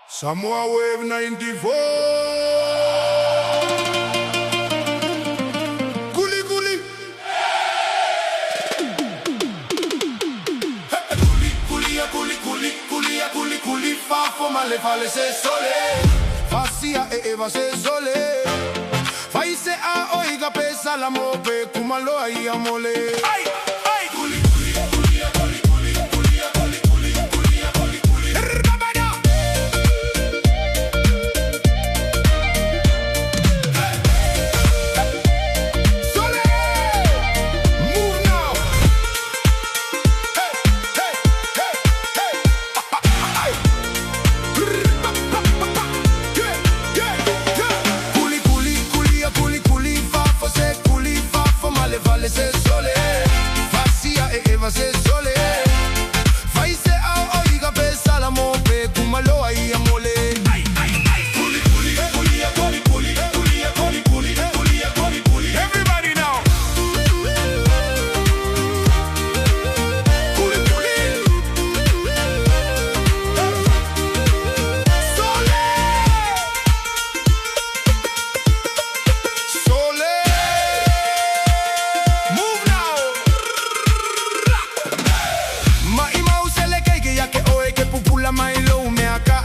Samoa Wave 94. Kuli kuli. Kuli kuli ya kuli kuli kuli ya kuli kuli fa fo male fale se sole. Fasia e eva se sole. Faise a oiga pesa la mope kumaloa ia mole. Ai ai kuli kuli kuli ya kuli kuli kuli ya kuli kuli kuli ya kuli kuli. Rabada. Sole! Move now! Hey, hey, hey, hey! Ay! Pa, pa, pa, pa. Yeah, yeah, yeah. Kuli, kuli, kuli, ya kuli, kuli, fa, fo, se, kuli, fa, fo, male, vale, se, sole. Fa, si, a, e, eva, se, sole. Fa, i, se, a, o, i, ga, pe, sa, la, mo, pe, kumaloa, i, a, mole. Ay, ay, ay. Kuli, kuli, kuli, ya, kuli, kuli, kuli, ya, kuli, kuli, kuli, ya, kuli, kuli. Everybody now. Kuli, kuli. Sole! Sole! Move now! Mai mau sele keike ya ke oe ke pupula mai lo mea ka.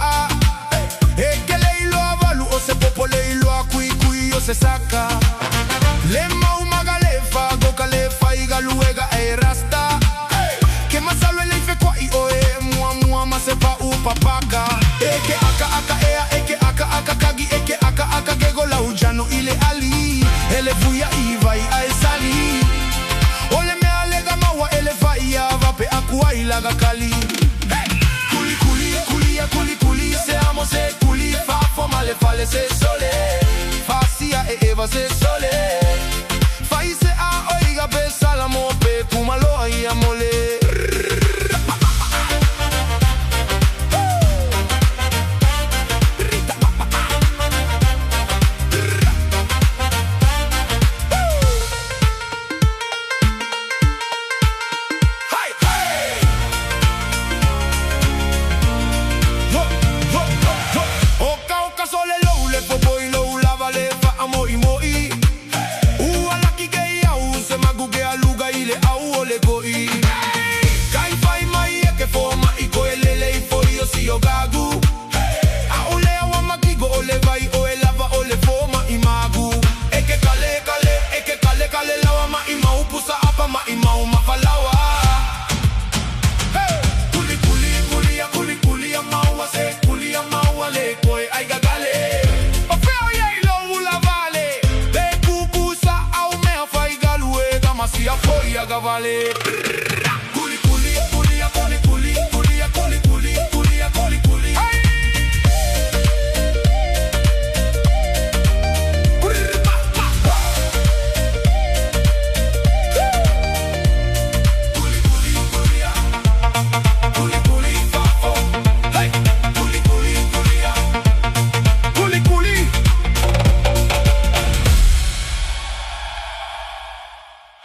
E ke le iloa valu o se popo le iloa kui kui o se saka. Le mau maga le fa goka le fa iga luega e rasta. Ke masalo le ife kwa i oe mua mua ma se pa u papaka. E ke aka aka ea e ke aka aka kagi e ke aka aka gego la ujano ile ali. Ele fuia i vai a e sali. Ole mea lega maua ele faia vape akua ilaga kali. Hey! Kuli kuli kuli ya kuli kuli se amo se kuli fa fo male fale se sole. Fa sia e eva se sole. Fa i se a oiga pe salamo pe kumaloa ia mole. Hey, hey! Ho, ho, ho, ho. Oka oka sole lo le popo i lo lava le fa a moi moi. Ua laki ke i au se magu ke aluga i le au o le koi. Kai fai mai e ke fo ma i koe lele i fo i o si o gagu. A ole awa makigo o le vai o e lava o le fo ma i magu. E ke kale kale, e ke kale kale lawa ma i mau pusa apa ma i mau mafalawa. Hey! Kuli kuli kuli ya kuli kuli ya maua se kuli ya maua le koe ai gagale. O feo ye i lo ula vale. Le kukusa au mea fai galue ga masia foi a gavale.